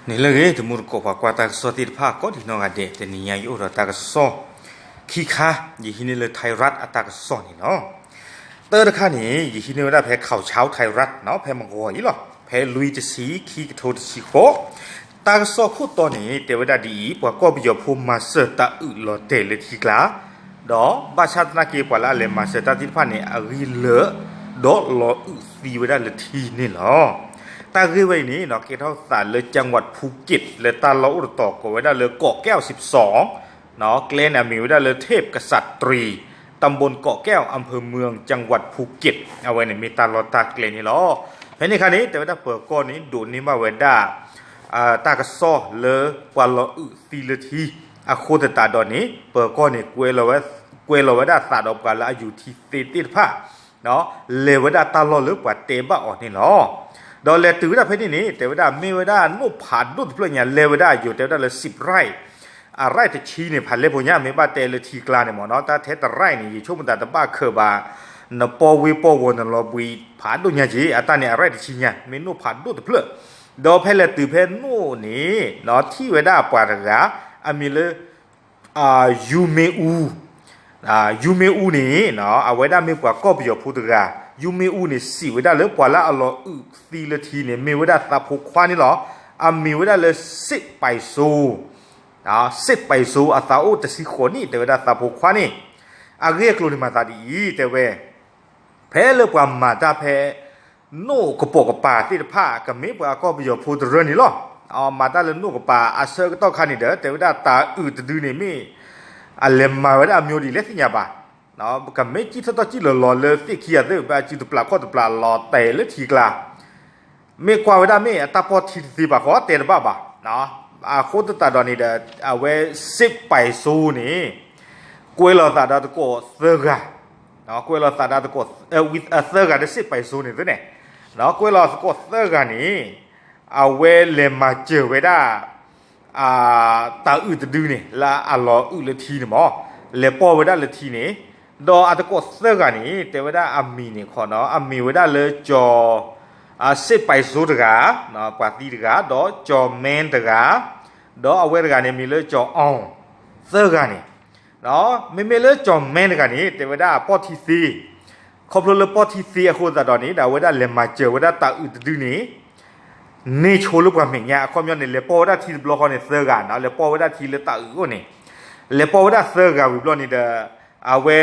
န့ၣ်လၢအဂ့ၤ တံၤသကိးပှၤကွၢ်တၢ်ကစီၣ်သ့ၣ်တဖၣ်ကိးဒံနီၢ်ဂၤဒဲး, တနံၤညါယအိၣ်ဒီးတၢ်ကစီၣ်ခံခါ, ယဟံးန့ၢ်လၢ Thai Rat အတၢ်ကစီၣ်န့ၣ်လီၤ. တၢတခါန့ၣ် ယဟံးန့ၢ်ဝဲဒၣ်ဖဲ ข่าวเช้า Thai Rat နီၤ, ဖဲမုၢ်ဂီၤအံၤလီၤ, ဖဲလွံၢ်တဆံ ခံကထိတဆံဃိး, တၢ်ကစီၣ်ခိၣ်တီန့ၣ် တဲဝဲဒၣ်ဒ်အံၤ, ပှၤကီၢ်ပယီၤဖိမၤစၢၤတၢ်အုးလီၤတဲာ်လၢထံကျါ, ဒီးဘၣ်ဆၣ်သနာ်က့ ပှၤလၢအလဲၤမၤစၢၤတၢ်သ့ၣ်တဖၣ်န့ၣ် အဂံၢ်လၢာ် ဒီးလီၤအုးသံဝဲဒၣ်လၢထံန့ၣ်လီၤ. တၢ်ဂ့ၢ်ဝဲအံၤန့ၣ် ကဲထီၣ်သးလၢ จังหวัดภูเก็ต လၢတၢ်လီၢ်အိၣ်တတီၤကိးဝဲဒၣ်လၢ เกาะแก้วสิบสอง နီၤ, ကျဲန့ၣ်အမ့ၢ်ဝဲဒၣ်လၢ เทพกษัตรีย์ ตำบลเกาะแก้ว อำเภอเมือง จังหวัดภูเก็ต အဝဲန့ၣ်မ့ၢ်တၢ်လီၢ်တၢ်ကျဲန့ၣ်လီၤ. ဖဲန့ၣ်အခါန့ၣ် တဲဝဲဒၣ်ပၢၤကီၢ်န့ၣ် ဒိးန့ၢ်ဘၣ်ဝဲဒၣ် တၢ်ကစီၣ်လၢပှၤလီၤအုးသံလၢထံ, အဃိသတးဒီးန့ၣ် ပၢၤကီၢ်န့ၣ် ကွဲလီၤဝဲဒၣ်သးဒီးပှၤလၢအယူၤထံသ့သ့ၣ်တဖၣ် လဲၤဝဲဒၣ်တၢ်လီၢ်လၢပှၤတဲဘၣ်အီၤန့ၣ်လီၤ. ဒီးလဲၤတုၤဝဲဒၣ်ဖဲန့ၣ်န့ၣ် တဲဝဲဒၣ်မ့ၢ်ဝဲဒၣ်နိၣ်ဖးဒိၣ်တဖျၢၣ်ညါ လဲၤဝဲဒၣ်ယိၤ တဲဝဲဒၣ်လၢ สิบไร่, အ ไร่တဆံန့ၣ် ဖးလဲၢ်ဖိညါ မ့ၢ်ဘၣ်တဲလၢထံကျါန့ၣ်မ့ၢ်နီၤ, တၢ်ထဲတ ไร่န့ၣ် ယဆိကမိၣ်သးတဘၣ်ခၢးဘၣ်, နပီဝ့ပီဝီၤနလီၤဘှံးဖးဒိၣ်ညါက့ၤ, အတၢ်န့ၣ် အ ไร่တဆံညါ မ့ၢ်နိၣ်ဖးဒိၣ်တဖျၢၣ်, ဒီးဖဲလဲၤတုၤဖဲနိၣ်န့ၣ် ထံၣ်ဝဲဒၣ်ပှၤတဂၤ အမံၤလၢ ယူမ့ၣ်အူ, ယူမ့ၣ်အူန့ၣ် အဝဲဒၣ်မ့ၢ်ပှၤကီၢ်ပယီၤဖိတဂၤ, ယူမ့ၣ်အူန့ၣ် စံးဝဲဒၣ်လၢပှၤလၢအလီၤအုးသံလၢထံန့ၣ် မ့ၢ်ဝဲဒၣ်သးဖိခွါန့ၣ်လီၤ. အမံၤဝဲဒၣ်လၢ စစ်ပိုက်စိ, စစ်ပိုက်စိ အသးအိၣ်တဆံဃိးနံၣ် တဲဝဲဒၣ်သးဖိခွါန့ၣ်, အဂ့ၢ်အကျိၤန့ၣ်မၤသးဒ်အံၤ တဲဝဲ ဖဲလၢပှၤမၤတၢ်ဖဲ နိၣ်ကပိာ်ကပၤသ့ၣ်တဖၣ် ကမ့ၢ်ပှၤကီၢ်ပယီၤဖိတရၢန့ၣ်လီၤ. မၤတၢ်လၢနိၣ်ကပၤအဆၢကတီၢ်ခါန့ၣ်ဒီး တဲဝဲဒၣ်တၤအုးတဒုန့ၣ်မ့ၢ် အလဲၤမၤဝဲဒၣ်အမျိုးဒ်လဲၣ်သ့ၣ်ညါဘၣ်. ကမ့ၢ်စံၣ်ထီၣ်ထီၣ်စံၣ်လီၤလီၤလၢသ့ၣ်ခံဂၤသ့ၣ် ဘၣ်စုတပျးခီၣ်တပျးလီၤတဲာ်လၢထံကျါ မ့ၢ်ကွၢ်ဝဲဒၣ်မ့ၢ်အတၢ်ပီၢ်ထံတသ့ဘၣ်ဃီ တဲတဘၣ်ဘၣ်. အဃိသတးဒီးန့ၣ်ဒီး အဝဲ စစ်ပိုက်စိန့ၣ် ကွဲးလီၤသးဒီးသကိးသၢဂၤ, ကွဲးလီၤသးဒီးသကိး သၢဂၤဒီး စစ်ပိုက်စိန့ၣ်သ့န့ၣ်, ကွဲးလီၤသကိးသၢဂၤန့ၣ် အဝဲလဲၤမၤစၢၤဝဲဒၣ် တၤအုးတဒုန့ၣ် လၢအလီၤအုးလၢထံန့ၣ်မ့ၢ် လဲၤပိာ်ဝဲဒၣ်လၢထံန့ၣ်, ဒီးအသကိးသၢဂၤန့ၣ် တဲဝဲဒၣ်အမံၤန့ၣ်ခီနီၤ အမံၤဝဲဒၣ်လၢကၠီၤ စစ်ပိုက်စိတဂၤ, ပှၤသံတဂၤ, ဒီးကၠီၤမဲတဂၤ, ဒီးအဝဲတဂၤန့ၣ်မံၤလၢကၠီၤအီၤ, သၢဂၤန့ၣ် မ့မ့ၢ်လၢကၠီၤမဲတဂၤန့ၣ် တဲဝဲဒၣ်ပီၢ်ထံသ့, ခီဖျိလၢပီၢ်ထံသ့အဃိသတးဒီးန့ၣ် ဒီးအဝဲဒၣ်လဲၤမၤစၢၤဝဲဒၣ်တၤအုးတဒုန့ၣ် န့ၢ်ဆိလၢပှၤမဲာ်ညါ အခီပညီန့ၣ် လဲၤပိာ်ဝဲဒၣ်ထံတဘျီဃီန့ၣ်သၢဂၤနီၤ လဲၤပိာ်ဝဲဒၣ်ထံလၢတၤအုးအိၣ်န့ၣ်, လဲၤပိာ်ဝဲဒၣ်သၢဂၤဝံၤဘျီန့ၣ်ဒီး အဝဲ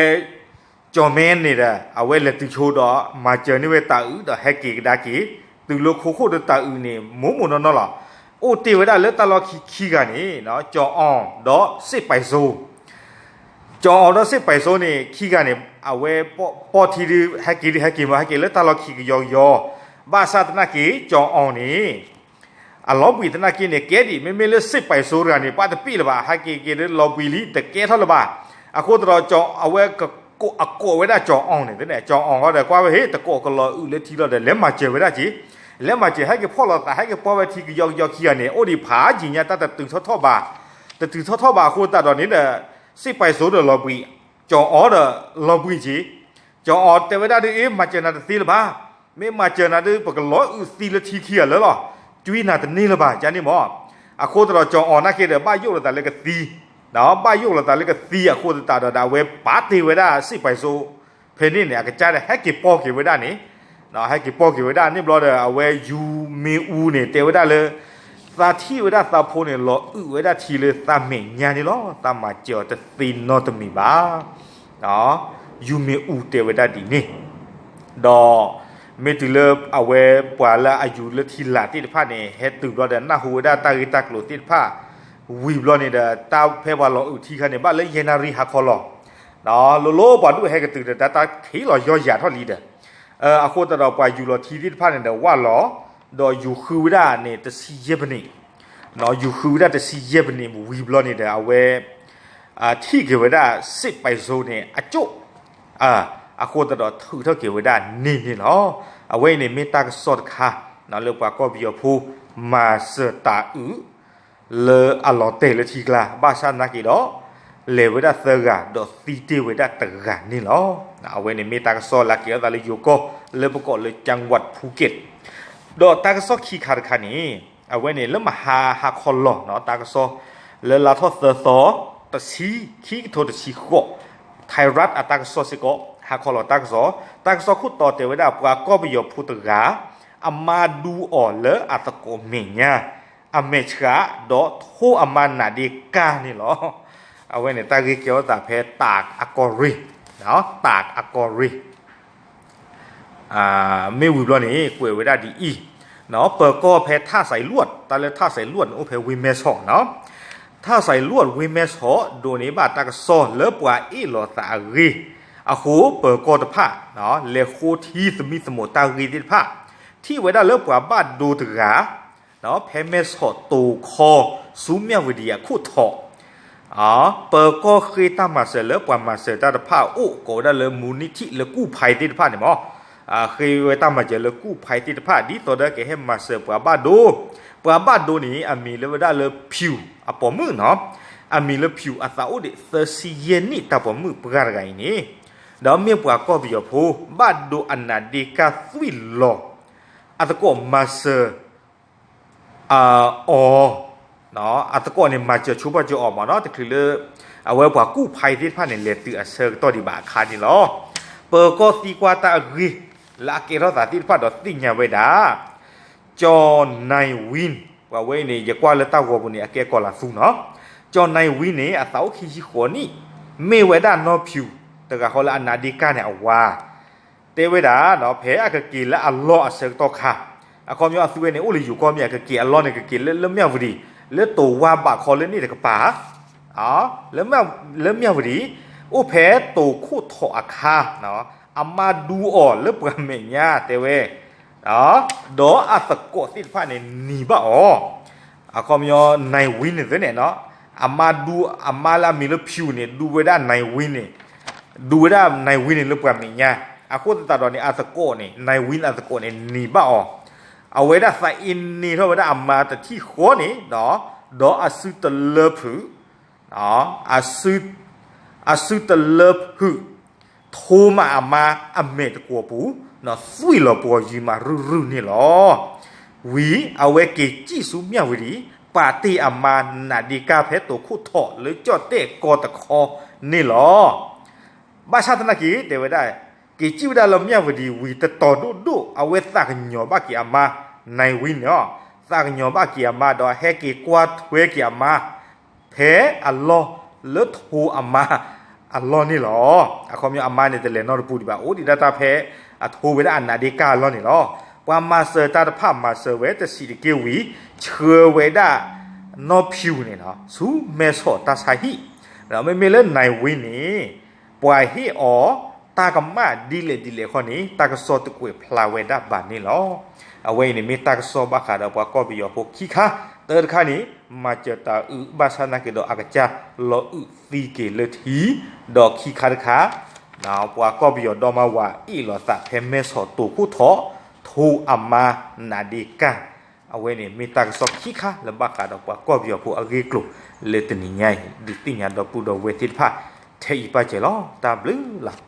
ကၠီၤမဲန့ၣ်ဒီး အဝဲလဲၤတုၤဆိဒီး မၤစၢၤန့ၢ်ဝဲတၤအုးဒီးဟဲက့ၤကဒါက့ၤ, တုၤလၢခိခိၣ်ဒီးတၤအုးန့ၣ် မိၢ်မိၢ်နီၢ်နီၢ်လီၤ. အိၣ်တ့ၢ်ဝဲဒၣ်လၢတၢ်လီၢ်ခံခံဂၤန့ၣ် ကၠီၤအီၤဒီးစစ်ပိုက်စိ ကၠီၤအီၤဒီးစစ်ပိုက်စိန့ၣ် ခံဂၤန့ၣ် အဝဲပိာ်ထံဒုး ဟဲက့ၤဒုးဟဲက့ၤမး ဟဲက့ၤလၢတၢ်လီၢ်ခံကယီကယီ, ဘၣ်ဆၣ်သနာ်က့ ကၠီၤအီၤန့ၣ် အလီၤဘှံးသနာ်က့န့ၣ် ကဲဒံး မ့မ့ၢ်လၢစစ်ပိုက်စိတဂၤန့ၣ် ပှၤတပ့ၢ်လၢၤဘၣ် ဟဲက့ၤက့ၤလီၤဘှံးလံ တကဲထီၣ်လၢၤဘၣ်. အဃိသတးဒီး အဝဲ အကိးဝဲဒၣ်ကၠီၤအီၤန့ၣ် ကၠီၤအီၤဃီဒီး ကွၢ်ဝဲဟ့ၣ် တကိးကလီၤအုးလၢထံလီၤဒီး လဲၤမၤစၢၤဝဲဒၣ်က့ၤ, လဲၤမၤစၢၤ ဟဲက့ၤဖီၣ်လိာ်သး ဟဲက့ၤပိာ်ဝဲထံကယီကယီခံဂၤန့ၣ် အိၣ်ဒံးဖးယံာ်ညါ တၢ်တတုၤထီၣ်ထီၣ်ဘၣ်, တတုၤထီၣ်ထီၣ်ဘၣ်အဃိသတးဒီးန့ၣ်ဒီး စစ်ပိုက်စိဒီးလီၤဘှံး, ကၠီၤအီၤဒီးလီၤဘှံးက့ၤ, ကၠီၤအီၤတဲဝဲဒၣ်ဒ်အံၤ မၤစၢၤနၤတသ့လၢၤဘၣ်, မ့ၢ်မၤစၢၤနၤဒ် ပကလီၤအုးသံလၢထံခံဂၤလၢာ်လီၤ, ကွံနၤတန့ၢ်လၢၤဘၣ် ကန့ၣ်မး. အဃိသတးဒီး ကၠီၤအီၤနာ်က့ဒီး ဘၣ်ယိၣ်လိာ်သးလၢကသံ, ဘၣ်ယိၣ်လိာ်သးလၢကသံအဃိသတးဒီး အဝဲပာ်တ့ၢ်ဝဲဒၣ်စစ်ပိုက်စိ ဖဲန့ၣ်န့ၣ် အကစၢ်ဒီးဟဲက့ၤပိာ်က့ၤဝဲဒၣ်န့ၣ်, ဟဲက့ၤပိာ်က့ၤဝဲဒၣ်န့ၣ်ဘျီဒီး အဝဲယူမ့ၣ်အူန့ၣ် တဲဝဲဒၣ်လၢ သးထံၣ်ဝဲဒၣ်သးဖိန့ၣ် လီၤအုးဝဲဒၣ်ထံလၢသးမဲာ်ညါန့ၣ်လီၤ, သးမၤစၢၤအီၤတသ့နီတမံၤဘၣ်. ယူမ့ၣ်အူတဲဝဲဒၣ်ဒ်န့ၣ်, ဒီးမ့ၢ်တုၤလၢအဝဲပှၤလၢအယူၤလၢထံလာ်သ့ၣ်တဖၣ်န့ၣ် ဟဲတုၤဘျီဒီး နၢ်ဟူဝဲဒၣ်တၢ်ဂ့ၢ်တၢ်ကျိၤသ့ၣ်တဖၣ် ဝံၤဘျီန့ၣ်ဒီး တၢ်ဖဲပှၤလီၤအုးထံခါန့ၣ် ဘၣ်လၢယဲၢ်နၣ်ရံၣ်ဟါခီလီၤ. ဒီးလိၤလိၤပှၤဒိၣ်ဟဲကတုၤဒီး တၢ်တၢ်ခံးလီၤယီၢ်ယၤထီၣ်လံဒီး အဃိသတးဒီး ပှၤယူၤလီၤထံသ့ၣ်တဖၣ်န့ၣ်ဒီး ဝၣ်လီၤ, ဒီးယူၤဃုဝဲဒၣ်န့ၣ်တဆံယဲၢ်ပနံး, ယူၤဃုဝဲဒၣ်တဆံယဲၢ်ပနံးဝံၤဘျီန့ၣ်ဒီး အဝဲ ထံၣ်က့ၤဝဲဒၣ်စစ်ပိုက်စိန့ၣ် အကၠိၣ်, အဃိသတးဒီးထုးထီၣ်က့ၤဝဲဒၣ်န့ၣ်န့ၣ်လီၤ. အဝဲအံၤန့ၣ်မ့ၢ်တၢ်ကစီၣ်တခါ လၢပှၤကီၢ်ပယီၤဖိ မၤစၢၤတၤအုး လၢအလီၤတဲာ်လၢထံကျါ ဘၣ်ဆၣ်သနာ်က့ဒီး လဲၤဝဲဒၣ်သၢဂၤ ဒီးသံတ့ၢ်ဝဲဒၣ်တဂၤန့ၣ်လီၤ. အဝဲန့ၣ်မ့ၢ်တၢ်ကစီၣ်လၢကဲထီၣ်သးလၢယိၤကီၢ် လၢပကိးလၢ จังหวัดภูเก็ต, ဒီးတၢ်ကစီၣ်ခံခါတခါန့ၣ် အဝဲန့ၣ်လၢမဟါဟါခီလီၤနီၤ တၢ်ကစီၣ် လၢလါထီၣ်သၢသီ တဆံ ခံကထိတဆံဃိး Thai Rat အတၢ်ကစီၣ်စ့ၢ်ကီး ဟါခီလီၤတၢ်ကစီၣ် တၢ်ကစီၣ်ခိၣ်တီတဲဝဲဒၣ် ပှၤကီၢ်ပယီၤဖိတဂၤ အမါဒူအီၤလၢအသကိးမဲာ်ညါ အမဲာ်ဆှး ဒီးထိအမါနးဒ့ကၢ်န့ၣ်လီၤ. အဝဲန့ၣ်တၢ်ဂ့ၢ်ကဲထီၣ်သးဖဲ တၢးအကီၢ်ရ့ၣ် တၢးအကီၢ်ရ့ၣ် မ့ၢ်ဝံၤဘျီန့ၣ် ကွဲးဝဲဒၣ်ဒ်အံၤ, ပၢၤကီၢ်ဖဲထၣ်စဲးလွတ်ၢ် တၢ်လၢထၣ်စဲးလွတ်ၢ်န့ၣ်အိၣ်ဖဲဝ့ၢ်မဲဆီးနီၤ, ထၣ်စဲးလွတ်ၢ်ဝ့ၢ်မဲဆီး ဒိးန့ၢ်ဘၣ်တၢ်ကစီၣ်လၢပှၤအ့ၣ်လိာ်သးအဂ့ၢ်, အဃိပၢၤကီၢ်တဖၣ် လဲၤဃိထံသမံသမိးတၢ်ဂ့ၢ်သ့ၣ်တဖၣ်, ထံၣ်ဝဲဒၣ်လၢပှၤဘၣ်ဒိတဂၤ ဖဲမဲဆီးတိၤခီ ဆူမၠၣ်ဝတံၤအခိၣ်ထီး ပၢၤကီၢ်ဃ့တၢ်မၤစၢၤလၢပှၤမၤစၢၤတၢ်တဖၣ်အအိၣ် ကိးဝဲဒၣ်လၢမူနံၣ်ထံၣ်လၢကူၣ်ဖးသ့ၣ်တဖၣ်န့ၣ်မး, ဃ့ဝဲတၢ်မၤစၢၤလၢကူၣ်ဖးသ့ၣ်တဖၣ် ဒ်သိးဒီးကဟဲမၤစၢၤပှၤဘၣ်ဒိ, ပှၤဘၣ်ဒိန့ၣ် အမံၤလၢဝဲဒၣ်လၢဖၠူၣ်အပိာ်မုၣ်နီၤ, အမံၤလၢဖၠူၣ်အသးအိၣ်ဒံးသၢဆံယဲၢ်နံၣ်တၢ်ပိာ်မုၣ်ပှၢ်တဂၤအံၤန့ၣ်, ဒီးမ့ၢ်ပှၤကီၢ်ပယီၤဖိ ဘၣ်ဒိအနးဒ့ကၢ်သွံၣ်လီၤ အသကိးမၤစၢၤ အီၤ, အသကိးန့ၣ် မၤစၢၤဆိပာ်စၢၤအီၤမးနီၤ, တချုးလၢ အဝဲပှၤကူၣ်ဖးသ့ၣ်တဖၣ်န့ၣ် လဲၤတုၤအဆၢကတီၢ်ဒံးဘၣ်အခါန့ၣ်လီၤ. ပၢၤကီၢ်သံကွၢ်တၢ်အဂ့ၢ် လၢအကဲထီၣ်သးသ့ၣ်တဖၣ်ဒီးသ့ၣ်ညါဝဲဒၣ်, ကၠီၤ နၢၢ်ဝံ ပှၤဝဲအံၤန့ၣ် ယကွၢ်လၢတၢ်ဂီၤပူၤန့ၣ် အကဲကီၤလၤသူနီၤ, ကၠီၤ နၢၢ်ဝံန့ၣ် အသးအိၣ်ခံဆံဃိးနံၣ်, မ့ၢ်ဝဲဒၣ်နီၢ်ဖၠူၣ် တဂၤဃီလၢအနးဒ့ကၢ်န့ၣ်အဝၤ တဲဝဲဒၣ် ဖဲအကက့ၤလၢအလီၢ်အဆၢကတီၢ်ခါ, အခီပညီအသုဝဲန့ၣ် အိၣ်လၢယိၤကီၢ်မ့ၢ် အကက့ၤအလီၢ်န့ၣ် ကက့ၤလၢ လၢမၠၣ်ဝတံၤ လၢတိၤဝါဘးခီလၢန့ၣ်တကပၤ, လၢမၠၣ်ဝတံၤ အိၣ်ဖဲတိၤခိၣ်ထီးအခါ, အမါဒူအီၤလၢပှၤမဲာ်ညါတဲဝဲ, ဒီးအသကိးသ့ၣ်တဖၣ်န့ၣ် နံၤဘၣ်အီၤ အခီပညီ နၢၢ်ဝံန့ၣ်သ့န့ၣ်, အမါဒူ အမါလၢအမံၤလၢဖၠူၣ်န့ၣ် ဒူဝဲဒၣ်နၢၢ်ဝံန့ၣ်, ဒူဝဲဒၣ်နၢၢ်ဝံန့ၣ်လၢပှၤမဲာ်ညါ, အဃိသတးဒီးန့ၣ် အသကိးန့ၣ် နၢၢ်ဝံန့ၣ်အသကိးန့ၣ် နံၤဘၣ်အီၤ, အဝဲဒၣ်သးအ့န့ၢ်ထီၣ်ဝဲဒၣ်အမါတထံၣ်ဃီန့ၣ်, ဒီးအစုတလၢဖုး အစုတလၢဖုး ထိမးအမါအမဲာ်တကွီၤပူၤ, သွံၣ်လီၤပှီၤယံၤမးရုၢ်ရုၢ်န့ၣ်လီၤ. ဝံၤအဝဲက့ၤစံၣ်ဆူမၠၣ်ဝတံၤ ပာ်တ့ၢ်အမါနးဒ့ကၢ်ဖဲတိၤခိၣ်ထီးလၢကၠီၣ်တဲၣ်ကီၢ်တခီန့ၣ်လီၤ. ဘၣ်ဆၣ်သနာ်က့ တဲဝဲဒၣ်, က့ၤစံၣ်ဝဲဒၣ်လၢမၠၣ်ဝတံၤဝံၤတတီၤဒိၣ်ဒိၣ် အဝဲသးကညီၤဘၣ်က့ၤအမါ နၢၢ်ဝံန့ၣ်, သးကညီၤဘၣ်က့ၤအမါဒီးဟဲက့ၤကွၢ်ထွဲက့ၤအမါ ဖဲအလီၢ်လၢထိအမါအလီၢ်န့ၣ်လီၤ. အခီပညီအမါန့ၣ်တလဲၤနီတပူၤဒံးဘၣ် အိၣ်ဒံးဒၣ်တၢ်ဖဲအထိဝဲဒၣ်အနးဒ့ကၢ်အလီၢ်န့ၣ်လီၤ. ပှၤမၤစၢၤတၢ်တဖၣ်မၤစၢၤဝဲတဆံးတက့ၢ်ဝံၤ ဆှၢဝဲဒၣ်နီၢ်ဖၠူၣ်န့ၣ် ဆူမဲဆီးတၢ်ဆါဟံၣ်, ဒီးမ့မ့ၢ်လၢနၢၢ်ဝံန့ၣ် ပှၤဟ့ၣ်အီၤတၢ်ကမၣ်ဒ်လဲၣ်ဒ်လဲၣ်ခီန့ၣ် တၢ်ကစီၣ်တကွဲးဖျါဝဲဒၣ်ဘၣ်န့ၣ်လီၤ. အဝဲအံၤန့ၣ်မ့ၢ်တၢ်ကစီၣ်ဘၣ်ဃးဒီးပှၤကီၢ်ပယီၤဖိခံခါ, တၢတခါန့ၣ် မၤစၢၤတၢ်အုးဘၣ်ဆၣ်သနာ်က့ဒီးအကစၢ်လီၤအုးသံက့ၤလၢထံ, ဒီးခံခါတခါ ပှၤကီၢ်ပယီၤဒီမါဝၤအ့ၣ်လိာ်သးဖဲမဲဆီးတိၤခိၣ်ထီး ထိအမါနးဒ့ကၢ်, အဝဲန့ၣ်မ့ၢ်တၢ်ကစီၣ်ခံခါလၢဘၣ်ဃးဒီးပှၤကီၢ်ပယီၤဖိအဂ့ၢ်အကျိၤလၢတနံၤညါအံၤ ဒုးသ့ၣ်ညါဒီပုၢ်ဒီဝဲၢ်သ့ၣ်တဖၣ် ထဲအံၤပၢ်စဲၤလီၤ. တၢ်ဘျုးလီၤ.